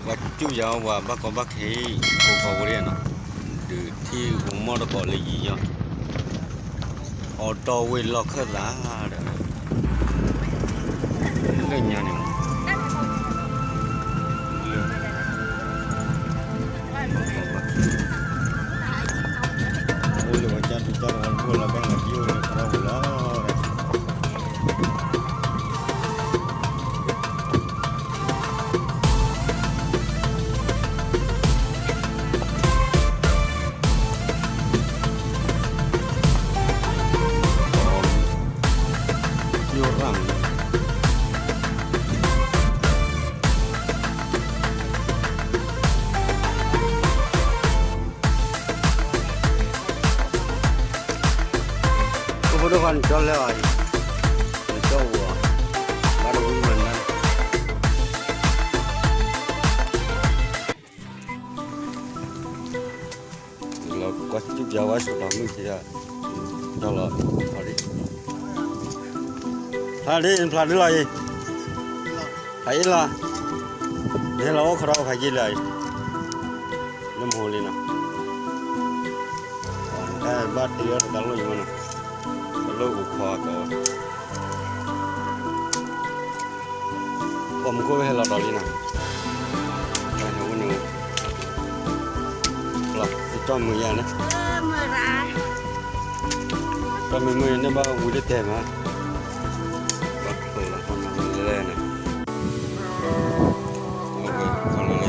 ပှၤစူၢ်ယၤဝဲပှၤဘၣ်ကီဘၣ်ခဲအံၤ အိၣ်ဃီဖိဒ်နီၤ, ဒုးထံၣ်အိၣ်မီၢ်တကိးလၢယံၤယီၢ်, အီၣ်တီၢ်ဝ့ၢ်လီၢ်ခၢၣ်သးဒီး လၢညါန့ၣ် အိၣ်လၢပှၤကၢ်တူၢ်ကၢ်တဝီတဖျၢၣ်လီၤ ဘၣ်မၤကံအိၣ်လၢသရၣ်ပူၤလီၤ. အိၣ်ဖိဒိၣ်ခွါနကၠီလဲၣ်အီၤ, နကၠီအိၣ်အီၤ, ဘၣ်တဝံၤမၤနၤ လီၤကွၢ်စူၢ်ပၠးဝဲဆိးတီၤမုၢ်က့ၤ, ဒီးလီၤ, ဖျါဒ် နဖျါဒ်လီၤအံၤ, ဖျါအံၤလီၤ, နဟဲလီၤအိၣ်ခီဒီးဖးယံာ်လၢအံၤ, လၢမဟိလံနီၤ, တၢ်ဘၣ်တ့အီၣ်တၢ်လိၣ်ယံၤမနီၤ, တၢ်လိၣ်အိၣ်ခီကီး ပှၤမူခိၣ်ဟဲလီၤဒီးလံနီၤ, ပှၤဟဲအိၣ်န့ၣ်, လီၤ ကၠီမုာ်ယၤန့ၣ်, ကၠီမုာ်မုာ်န့ၣ်ဘၣ်ဝံၤလၢတဲမး, ဘၣ်ဖျိလီၤလဲၣ်န့ၣ်, မုာ်ယၤ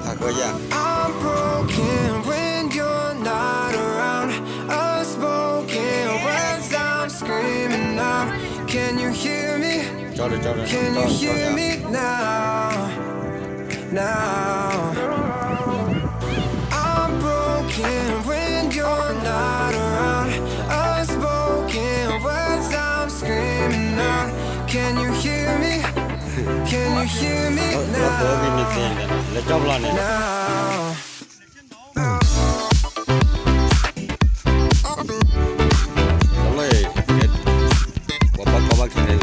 အံၤ ဟးကယၤ, I'm broken when you're not around. Unspoken words I'm screaming out. Can you hear me? Can you hear me now? Now I'm broken when you're not around. Unspoken words I'm screaming out. Can you hear me? Can you hear me now? လၢကၠီဖျီန့ၣ် Now တၢ်လၢ ပှၤဘၣ်ကီဘၣ်ခဲလၢ မ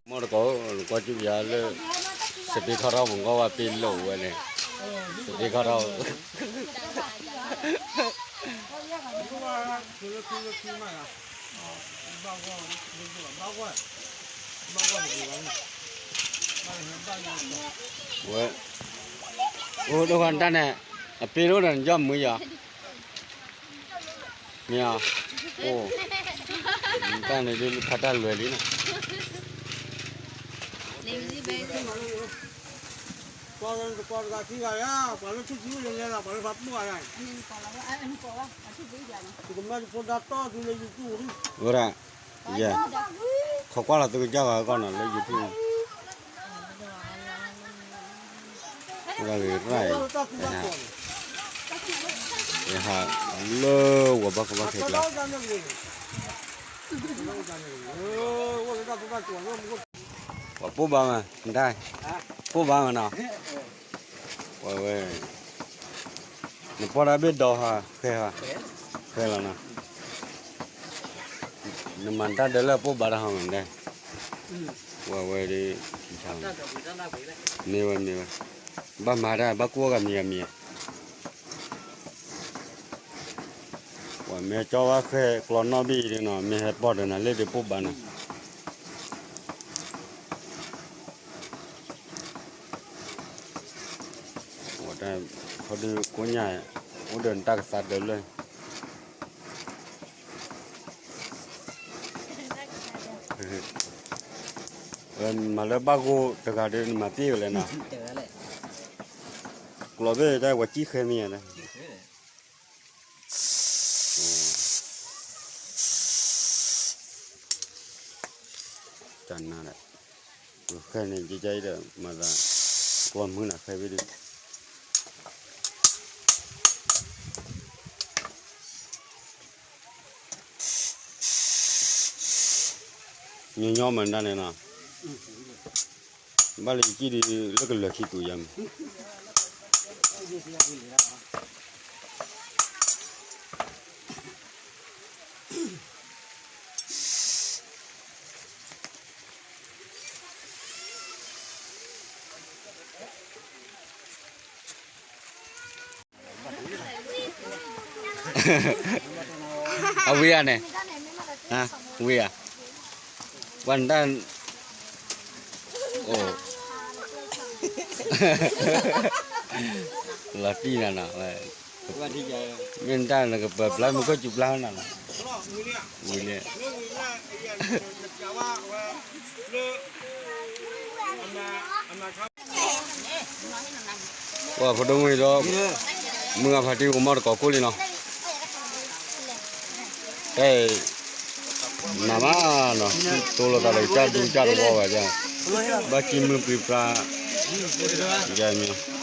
ီၢ်တကိး ကွၢ်ကၠူၣ်ယၤလၢ စပ့ခီထီၣ်ပူၤ ကွၢ်ဝဲပ့ၤလိာ်ဝဲန့ၣ် စပ့ခီထီၣ် ဝဲ အိၣ်ဒိၣ်ဃီတၢ်န့ၣ် အပ့ၤဒိၣ်ဒီးနယီၢ်မုာ်ယီၤ မ့ၢ်ဧါ, အိၣ်, တၢ်န့ၣ်ဒ်ဖးတၢ်လွဲလံနီၤ. ဝဲဒၣ်, ခိးကွၢ်လီၤသုကစၢ်ဂၤကီးနီၤလၢ YouTube ဝဲဒၣ်ဂ့ၤရၣ်အံၤ, ယဟးလၢဝဲၤဘၣ်ကီဘၣ်ခဲကျါ, ပှၤပိၢ်ဘါမး, ပိၢ်ဘါမးနီၤ, ပှၤဝဲ, နပီၢ်တၢ်ဘ့ၣ်ဒီဟး, ဃဲဟး, ဃဲလီၤနီၤ, နမၤတၢ်ဒၢလၢပိၢ်ဘါတၢ်ဟီမးဒဲး, ပှၤဝဲဒ်, မ့ၢ်ဝဲမ့ၢ်ဝဲ, ဘၣ်မၤတၢ်ဘၣ်ကိၢ်ဂၤမံၤဂၤမံၤ ပှၤမ့ၢ်ကၠီဝဲဃဲကျီနီၣ်ဘ့ၣ်အံၤဒ်နီၤ မ့ၢ်ဟဲပီၢ်ဒီးနၤလၢဒ်ပိၢ်ဘါနီၤ, ဝဲတၢ်ခီဒုကိးညါ, အိၣ်ဒီးနတၢ်ကသါဒၢလၢ မၤလၢဘၣ်ဂိၢ်တဂၤဒီး နမၤသ့ဝဲလဲၣ်နီၤ, ကျီဘ့ၣ်တၢ်ဝဲကံၣ်ဃဲမ့ၢ်ဧါ, တၢ်နါဒီး, ဃဲန့ၣ် ကကဲအံၤဒီး မၤသး, ကျီမုၢ်နၤဃဲဘ့ၣ်ဒုး ညီညီမၤတၢ်န့ၣ်နီၤ, ဘၣ်လၢယကံၣ်ဒုးလၢကလၢာ်ခံတူာ်ယၤမး အဝံၤဧါန့ၣ်, ဝံၤဧါ, ဝဲဒၣ်, အိၣ်, လီၤတံၢ်နၤနီၤ, မ့ၢ်တၢ်နကပၢၤပျၢ်မူခိၣ်စူၤပျၢ်နၤနီၤ, ဝံၤလံ ပှၤဖိဒိၣ်မုၣ်ဒီး, မုၢ်ဂၤဖးတံၢ်အိၣ်မီၢ်တကိးကိၣ်လံနီၤ, တၢ်, နမါနီၤ, တိလိာ်သးဒီးကစၢ်ဒူကစၢ်တဝီဘၣ်, ဘၣ်ကံမုၢ်ပှံၤပြါ, ယမ့ၢ်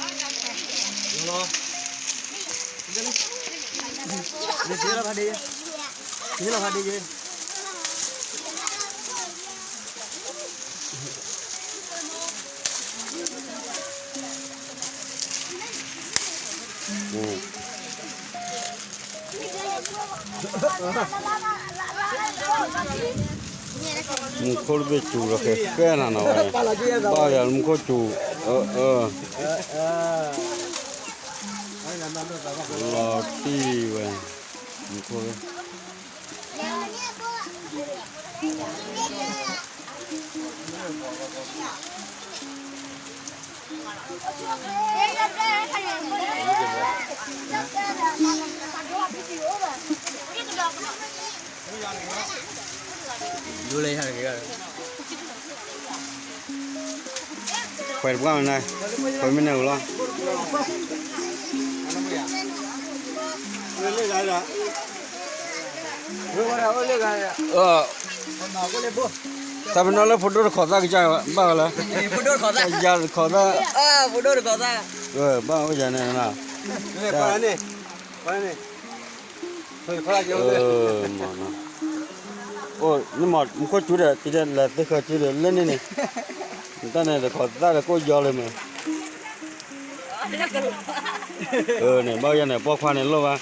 မူခိၣ်တဘ့ၣ်စူၤဒီးဃဲၤဃဲၤနၤနီၤဝဲ, ဘၣ်ယၤမူခိၣ်စူၤ, အၢ, လီၤတံၢ်ဝဲ, မူခိၣ် ခွဲးတပှၢ်မနုၤ, ခွဲးမ့ၢ်န့ၣ်ဧိၤလီၤ. တၢ်ပနီၣ်လၢဖိဒိၣ်တခိးသၣ်ကစၢ်ဘၣ်ဝဲလၢ, ယၤတခိးသၣ်, ဘၣ်အိၣ်ယၤန့ၣ်, မ့ၢ်မး, မူခိၣ်စူၤဒီး တံၤဒဲးလဲၤသ့ဃၢၤစုဒီးလၢန့ၣ်န့ၣ်, တၢ်န့ၣ်တခိးသၣ်ဒီးကိၣ်ယီလၢမ့ၢ်, န့ၣ် ဘၣ်အိၣ်ယၤန့ၣ် ပိာ်ခွါန့ၣ်လိၣ်ဘၣ်.